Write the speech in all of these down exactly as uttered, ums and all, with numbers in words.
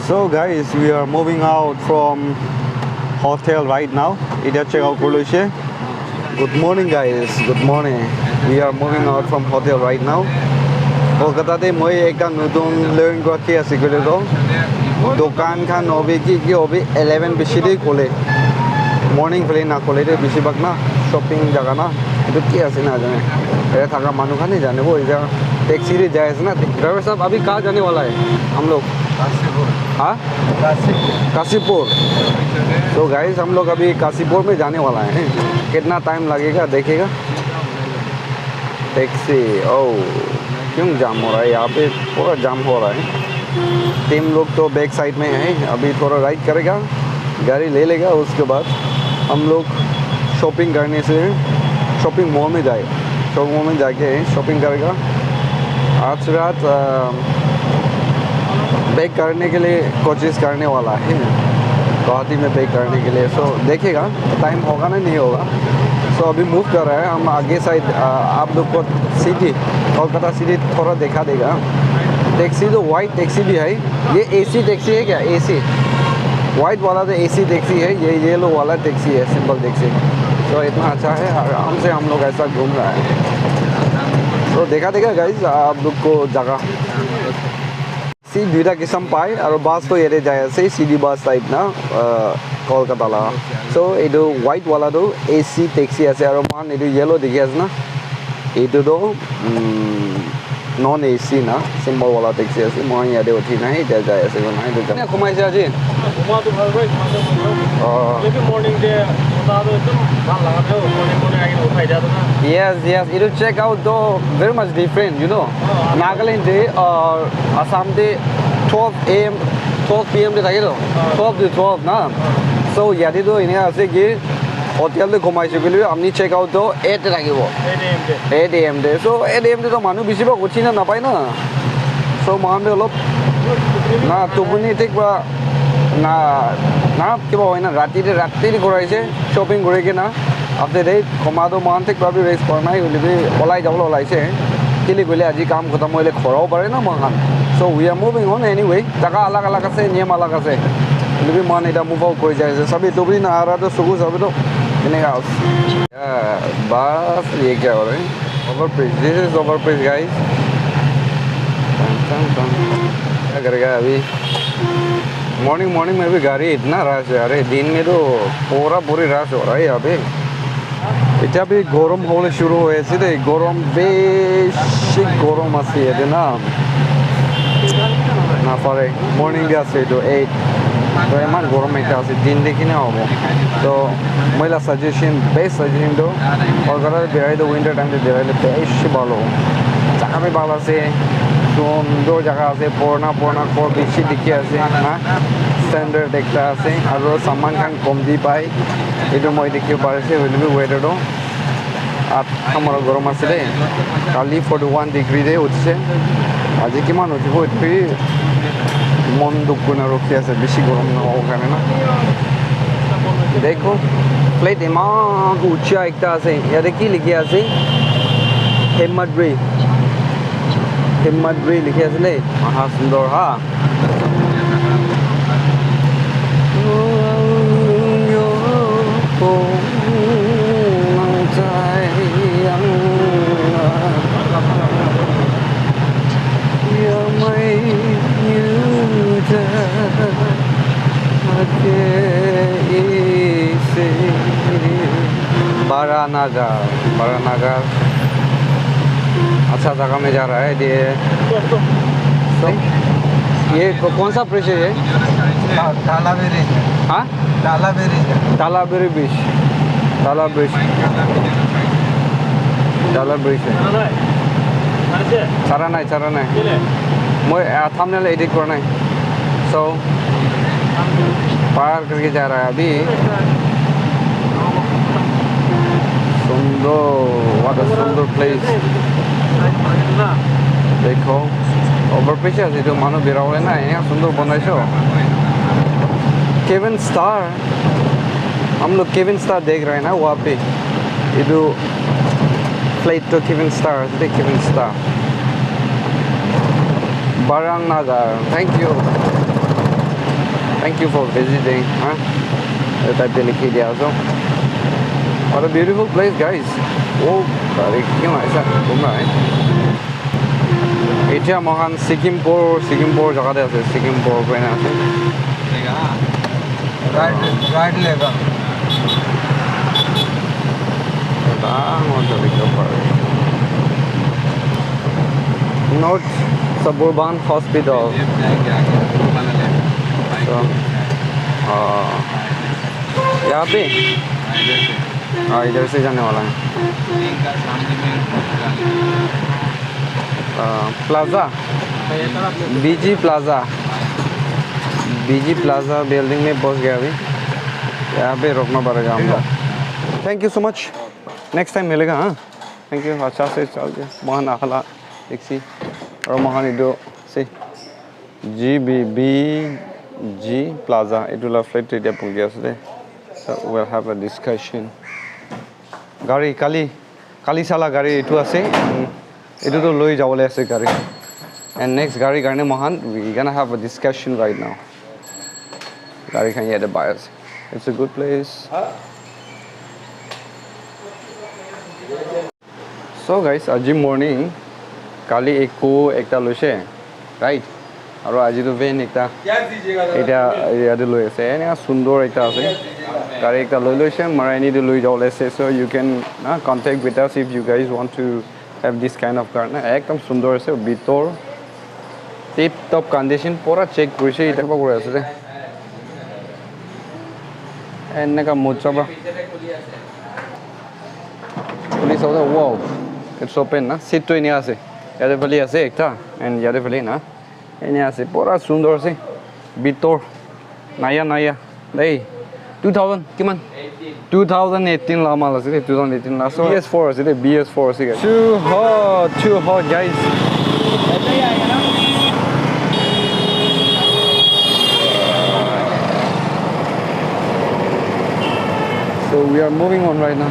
So guys, we are moving out from hotel right now. Ida check out kuri loise. Good morning guys, good morning. We are moving out from hotel right now. Kolkata te moi ekta notun learn kura ki ase koile to, dukan khan hobi ki ki hobi eleven bishi te khole. Morning phale na khole de bishi bhag na shopping jaga na. Etu ki ase na jane. Ere thaka manu khan he jane bo. Ija taxi te jai ase na. Driver sahab, abhi kahan jane wala hai hum log? Kasipur. Ha? Kasipur. Kasipur. So guys, हम लोग अभी काशीपुर में जाने वाला है। कितना टाइम लगेगा, देखिएगा। टैक्सी, ओ, क्यों जाम हो रहा है यहाँ पे? पूरा जाम हो रहा है। टीम लोग तो बैक साइड में है, अभी थोड़ा राइड करेगा, गाड़ी ले लेगा। उसके बाद हम लोग शॉपिंग करने से, शॉपिंग मॉल में जाए, शॉपिंग मॉल में जाके शॉपिंग करेगा। आज रात, अ, बैक करने के लिए कोशिश करने वाला है, गुवाहाटी में बैक करने के लिए। सो देखेगा, टाइम होगा ना, नहीं होगा। सो अभी मूव कर रहा है हम आगे साइड। अ, आप लोग को सिटी, कोलकाता सिटी थोड़ा दिखा देगा। टैक्सी तो वाइट टैक्सी भी है। ये एसी टैक्सी है क्या? एसी। वाइट वाला तो एसी टैक्सी है, ये येलो वाला टैक्सी है, सिंपल टैक्सी। तो इतना अच्छा है, आराम से हम लोग ऐसा घूम रहा है। तो देखा देगा गाइस आप लोग को जगह। Taxi duita kisam pai, aru bus to yate jai ase, city bus type na, uh, Kolkata la. So etu white wala tu A C taxi ase, aru moikhan etu yellow dikhi ase na, etu tu, um, non A C na, simple wala taxi ase. Moikhan yate uthi na, etia jai ase, etu jai. Kone khumai ase aji? Khuma tu bhal pai, khuma tu bhal pai. Oh. Etu morning te mota tu ekdum bhal laga tu, morning morning ahi uthai dia tu na. Yes, yes. Etu check out tu very much different, you know. Nagaland te, uh, Assam te twelve A M, twelve P M te thake to, twelve to twelve na. So yate to ene ase ki hotel te khumai se koile bi apni check out to eight te thakibo. Eight A M te. Eight A M te. So eight A M te to manu bishi bhag uthi na napai na. So moikhan bi olop na tupuni thik ba na, na kiba hoi na rati te, rati te kuraise shopping kuri kena. After that, khuma tu moikhan thik bhabi rest kora nai, hoile bi olai jabo le olaise. Kile koile aji kam khatam hoile khora hobo pare na moikhan. So we are moving on anyway. Jaga alag alag ase, niyam alag ase. Hoile bi moikhan eta move out kuri jai ase. Sabi tu bhi na aa raha to suku sabi to eneka ase. Yeah, bas ye kya ho raha hai? Overbridge. This is overbridge, guys. Tan, tan, tan. Kya karega abhi? Morning, morning mein bhi gari itna rush hai. Are, din mein to pura puri rush ho raha hai yahan pe. Etia bhi gorom hobole shuru hoi ase de, gorom, bishi gorom ase yate na. Na pare, morning de ase etu eight. To iman gorom ekta ase, din de kina hobo. To moi la suggestion, best suggestion to, Kolkata te birai to winter time te birai le bishi bhal hobo. Jaga bhi bhal ase, sundor jaga ase, purana purana ghor bishi dikhi ase, na? Standard ekta ase, aru saman khan komti pai. Etu moi dikhi pai ase, hoile bi weather to at hamara gorom ase de. Kali forty one degree de uthise. Aji kiman uthibo etu bi mon dukh kurina rukhi ase, bishi gorom nahobo karne na. Dekho, plate eman ucha ekta ase. Yate ki likhi ase? Himadri. Himadri likhi ase de. Maha sundor ha. Baranagar, Baranagar. अच्छा जगह में जा रहा है ये। तो ये को, कौन सा ब्रिज है ये? ता-, तालाबेरी। हाँ? तालाबेरी। तालाबेरी ब्रिज। ताला ब्रिज। ताला ब्रिज है। सारा नहीं, सारा नहीं। मैं, आ, थंबनेल एडिट करना है। So, पार करके जा रहा है अभी। सुंदर, what a सुंदर place। देखो, overbridge ase etu, manu bera bole nai, eman sundor banai se. Kevin Star, हम लोग केविन स्टार देख रहे हैं ना वहाँ पे। Etu flight to Kevin Star, ase de Kevin Star. Barang Nagar, thank you. Thank you for visiting, huh? Eta te likhi dia ase. What a beautiful place, guys. Oh, gari kyun aisa ghum raha hai? Etia moikhan Sikkimpur, Sikkimpur jaga te ase, Sikkimpur koina ase. Right, right lega. Dangor ekta dikhibo pare. North Suburban Hospital. So, uh, यहाँ पे? हाँ, इधर से जाने वाला है। Uh, Plaza, बीजी प्लाजा, बीजी plaza building में पहुंच गया अभी। यहाँ पे रुकना पड़ेगा हम लोग। Thank you so much. Next time मिलेगा, हाँ। Thank you. अच्छा से चल के मोहन आखला देखसी और मोहन इदो से जी बी बी जी प्लाजा इदुला फ्लाइट रेडी पहुंच गया से। So we'll have a discussion. गाड़ी काली काली साला गाड़ी इदु आसे। Etu tu loi jabole ase gari. And next gari karne moikhan, we gonna have a discussion right now. Gari khan yate pai ase. It's a good place. So guys, aji morning kali eku ekta loise, right? Aru aji tu van ekta eta yate loi ase. Eneka sundor ekta ase. Gari ekta loi loise, Marani te loi jabole ase. So you can, uh, contact with us if you guys want to have this kind of car na. Ekdam sundor ase, bitor tip top condition pura check kurise, eta kuri ase de. Eneka mocha ba. Police house, wow, it's open na. Seat tu eneka ase. Yate phale ase ekta, and yate phale na. Eneka ase, pura sundor ase. Bitor naya naya. Hey, two thousand kiman? Two thousand eighteen la mal ase de, two thousand eighteen la. So B S four ase de, B S four ase guys. Too hot, too hot guys. So we are moving on right now.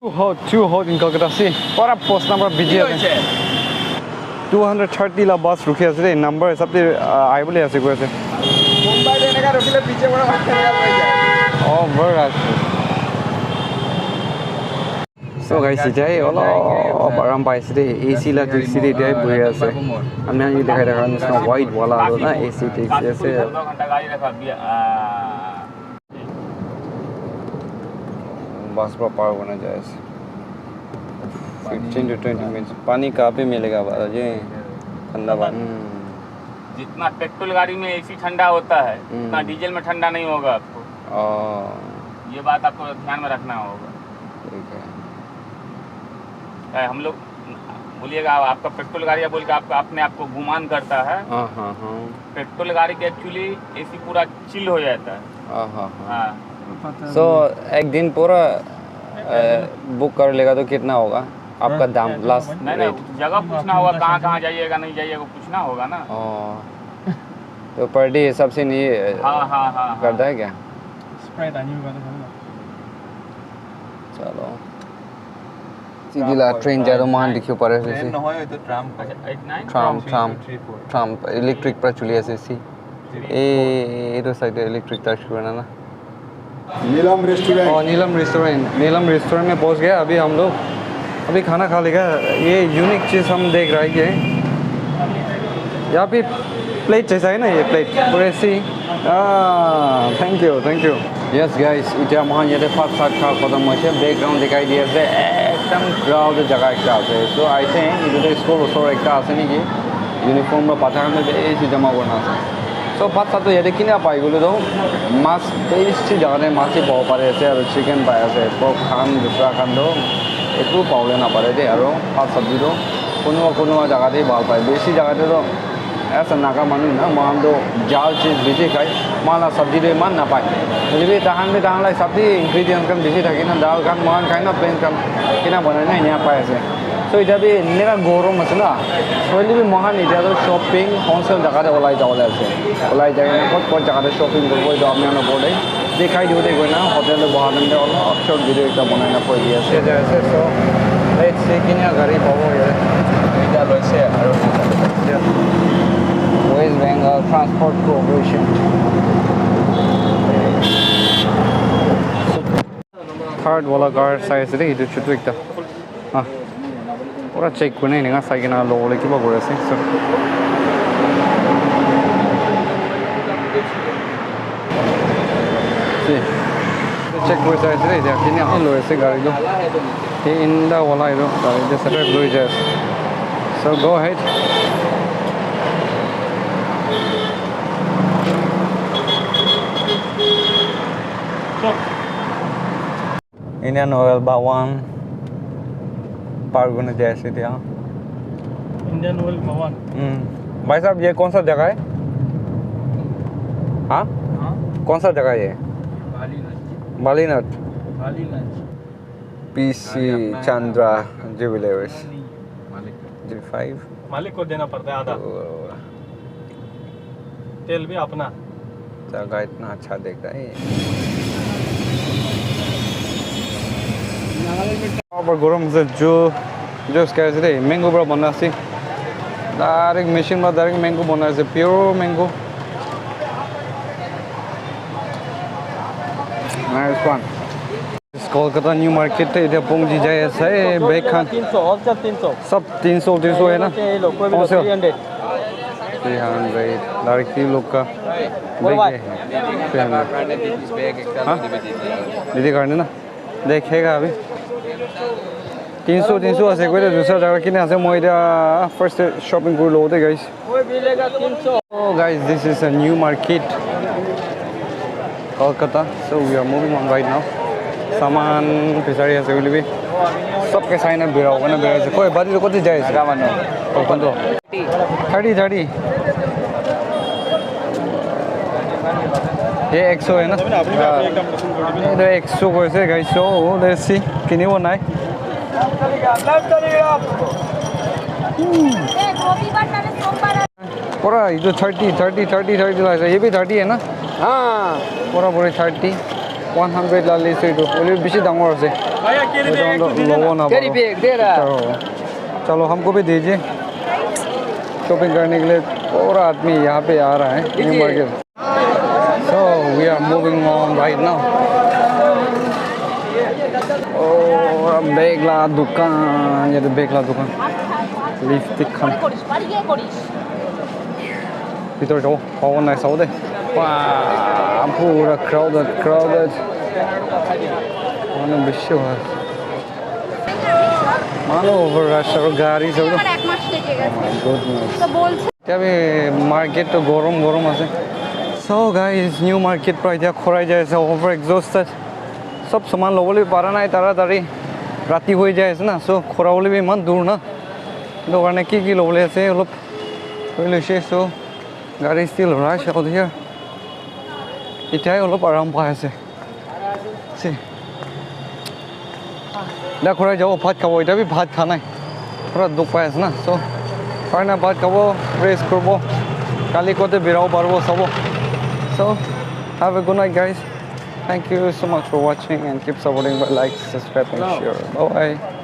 Too hot, too hot in Kolkata. See, pura post number busy ase. Two hundred thirty la bus rukhi ase de, number hisab te, ah, ahi bole ase koi ase. Mumbai te eneka rukhile piche para bhat khaina pai jai. Oh, very nice. So guys, etia olop aram pai ase de, A C la taxi te etia bohi ase. Ami khan ke dekhai thaka nisna white wala aru na A C taxi ase. Bus para par kurina jai ase. Fifteen to twenty minutes. Pani kahan pe milega bhai? Ye thanda pani. जितना पेट्रोल गाड़ी में एसी ठंडा होता है, हम्म। उतना डीजल में ठंडा नहीं होगा आपको। ये बात आपको ध्यान में रखना होगा। ठीक है। चाहे हम लोग बोलिएगा, आप, आपका पेट्रोल गाड़ी है बोल के आपका, अपने आप को गुमान करता है। हाँ, हाँ, हाँ। पेट्रोल गाड़ी के एक्चुअली एसी पूरा चिल हो जाता है। हाँ, हाँ, हाँ। हाँ। So, एक दिन पूरा, अ, बुक कर लेगा तो कितना होगा आपका दाम, लास्ट रेट? नहीं, नहीं, जगह पूछना होगा, कहाँ, कहाँ जाइएगा, नहीं जाइएगा, पूछना होगा ना। ओ। तो पर डे हिसाब से नहीं, अ, हाँ, हाँ, हाँ, हाँ। करता है क्या? स्प्राइट आनी होगा तो बोलो। चलो। City la train jai toh moikhan dikhibo pari ase. Train nohoi, etu tram koi. Tram, tram, tram, electric pra chuli ase, see. Ei, etu side te electric touch kuri na na. Neelam Restaurant. Oh, Neelam Restaurant. Neelam Restaurant mein pahunch gaya abhi hum log. Abhi khana kha lega. Ye unique cheez hum dekh raha hai. Yahan pe plate jaisa hai na, ye plate. Pura aise. Ah, thank you, thank you. Yes guys, etia moikhan yate bhat sat kha khatam hoise, background dikhai di ase, ekdam crowd jaga ekta ase. So I think etu tu school osor ekta ase naki, uniform para bacha khan tu bishi jama kurina ase. So bhat sat tu yate kina pai koile tu mas bishi jaga te mas hi pabo pari ase aru chicken pai ase, pork khan dusra khan tu eku pabole na pare de, aru bhat sabji tu kunuba kunuba jaga te bhal pai, bishi jaga te tu As a Naga manu na, moikhan toh jal cheez bishi khai, moikhan la sabji toh eman napai. Hoile bi tahan bi tahan la hisab te ingredients khan bishi thake na, dal khan moikhan khai na, plain khan kina banai na enia pai ase. So, etia bi eneka gorom ase na, hoile bi moikhan etia toh shopping wholesale jaga te olai jabo le ase. Olai jai kena kot kot jaga te shopping kuribo, etu apni khan opor te. Dikhai dibo de koina hotel te boha time te olop short video ekta banai na koi di ase. Jai ase, so let's see kinika gari pabo yate. Duita loise aru. Yeah. West Bengal. Transport Corporation. Third wala car sai ase de, etu chutu ekta. Ah, pura check kurina enika sai kena lobole kiba kuri ase. So, see, check kuri sai ase de, etia kini loi ase gari tu. Tinta wala etu gari tu separate loi jai ase. So go ahead. Indian Oil Bhawan par kurina jai ase etia. Indian Oil Bhawan. Hmm. भाई साहब, ये कौन सा जगह है? हाँ? हाँ? कौन सा जगह है ये? बालीगंज। बालीगंज। बालीगंज। पीसी चंद्रा ज्वेलर्स। मालिक। जी फ़ाइव। मालिक को देना पड़ता है आधा। तो तेल भी अपना। जगह इतना अच्छा दिख रहा है। Naga laga ghorom ase, ju-, juice khai ase de, mango para bana ase. Direct machine para direct mango banai ase, pure mango. Nice one. Kolkata New Market te etia pongji jai ase, bag khan. तीन सौ, होलसेल तीन सौ। सब तीन सौ, तीन सौ है ना? ये लो, कोई भी लो, wholesale. Three hundred. Three hundred, लड़की लोग का bag है। Three hundred. हाँ? दीदी करने ना? देखेगा अभी। तीन सौ, तीन सौ ase koi, dusra jaga kine ase, moi etia first shopping kuri lobo de, guys. कोई भी लेगा तीन सौ। Oh, guys, this is a new market, Kolkata. So we are moving on right now. Saman bisari ase hoile bi. Sob ke sai na bira hobo na bira ase. Koi bari kote jai ase? Naga manu. Oh, konto? Thirty, thirty. ये एक सौ है ना? हाँ। ये तो एक सौ को ऐसे, guys, so let's see, कितने वो नाई? पूरा ये तो थर्टी, थर्टी, थर्टी, थर्टी ला है। ये भी थर्टी है ना? हाँ। पूरा पूरी थर्टी, वन हंड्रेड ला ले से तो। बोले बेसी डांगर से। ये तो हम लोग लोगों ना तेरी मारो। बैग दे रहा। चलो, चलो, हमको भी दीजिए। शॉपिंग करने के लिए पूरा आदमी यहाँ पे आ रहा है, new market. So we are moving on right now. Oh, bag la dukan, ये तो bag la dukan. Lipstick khan. ভিতৰত যাব, পাব নাই চাব দেই। Wow, pura crowded, crowded. মানুহ বেছি হয়। মানুহ over rush আৰু গাড়ী চাব। Oh my goodness. এতিয়া আমি মাৰ্কেটটো গৰম গৰম আছে। So guys, নিউ মাৰ্কেট পৰা এতিয়া খৰাই যাই আছে, over exhausted। চব সামান ল'বলৈ পৰা নাই, তাড়াতাড়ি ৰাতি হৈ যাই আছে না। So খৰাবলৈ ইমান দূৰ না, সেইটো কাৰণে কি কি ল'বলৈ আছে অলপ লৈ লৈছে। So গাড়ী still rush out here। এতিয়াই অলপ আৰাম পাই আছে। See। এতিয়া খৰাই যাব ভাত খাব, এতিয়া বি ভাত খোৱা নাই, পুৰা দুখ পাই আছে না। So খৰাই না ভাত খাব, ৰেষ্ট কৰিব, কালি ক'তে বিৰাব পাৰিব চাব। So have a good night, guys. Thank you so much for watching and keep supporting by like, subscribe and share. Bye bye.